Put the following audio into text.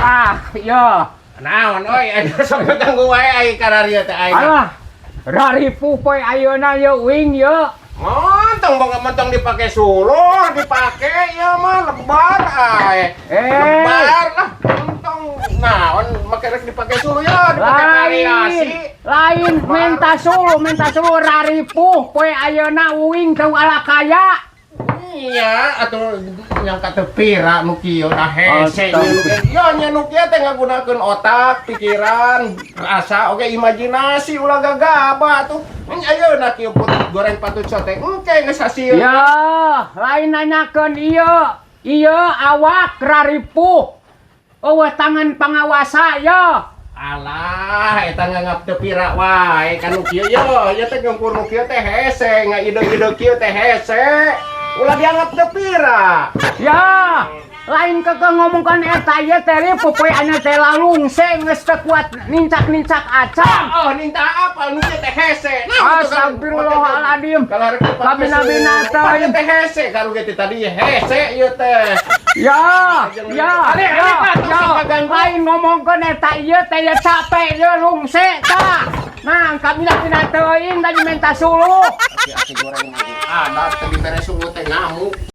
Ah, iya. Naon euy, aya sok ganggu wae ai kararieu teh aing. Alah. Raripuh poe ayeuna ye uing ye. Montong boga montong dipake suluh, dipake ieu mah lebar ae. Eh. Lebar lah, montong naon make rek dipake suluh ya, dipake variasi. Lain, lain menta suluh raripuh poe ayeuna uing teu ala kaya. Iya, atuh nyangka teu pira nu kieu da hese. Astagfirullah. Ieu nya nu kieu teh ngagunakeun otak, pikiran, rasa, oge imajinasi, ulah gagabah atuh. Ayeuna kieu put goreng patut sote engke geus hasil. Ya, lain nanyakeun ieu. Ieu awak raripuh. Eueuh tangan pangawasa ya. Alah, eta nganggap teu pira wae kan nu kieu ye, ieu teh ngeumpur nu kieu teh hese, ngaide-ide kieu teh hese. Ulah dianggap teu pira. Ya, lain keke ngomongkan eta ieu teh ripuh poe anya teh lalungse geus teu kuat nincak-nincak acan. Oh, ninta apa nu kieu teh hese. Nah, Astagfirullahaladzim. Kalau rek dipake Kabina-bina suluh, teuing. teh hese karuge teh tadi hese ieu teh. Ya, ya, Ale, ale, ya, Pak, tong ya. sok ganggu. Lain ngomongkeun eta ieu teh ya capek ye lungse tah. Nah, kabina-bina teuing tadi minta suluh. Aki goreng ada teh dibere suluh teh ngamuk.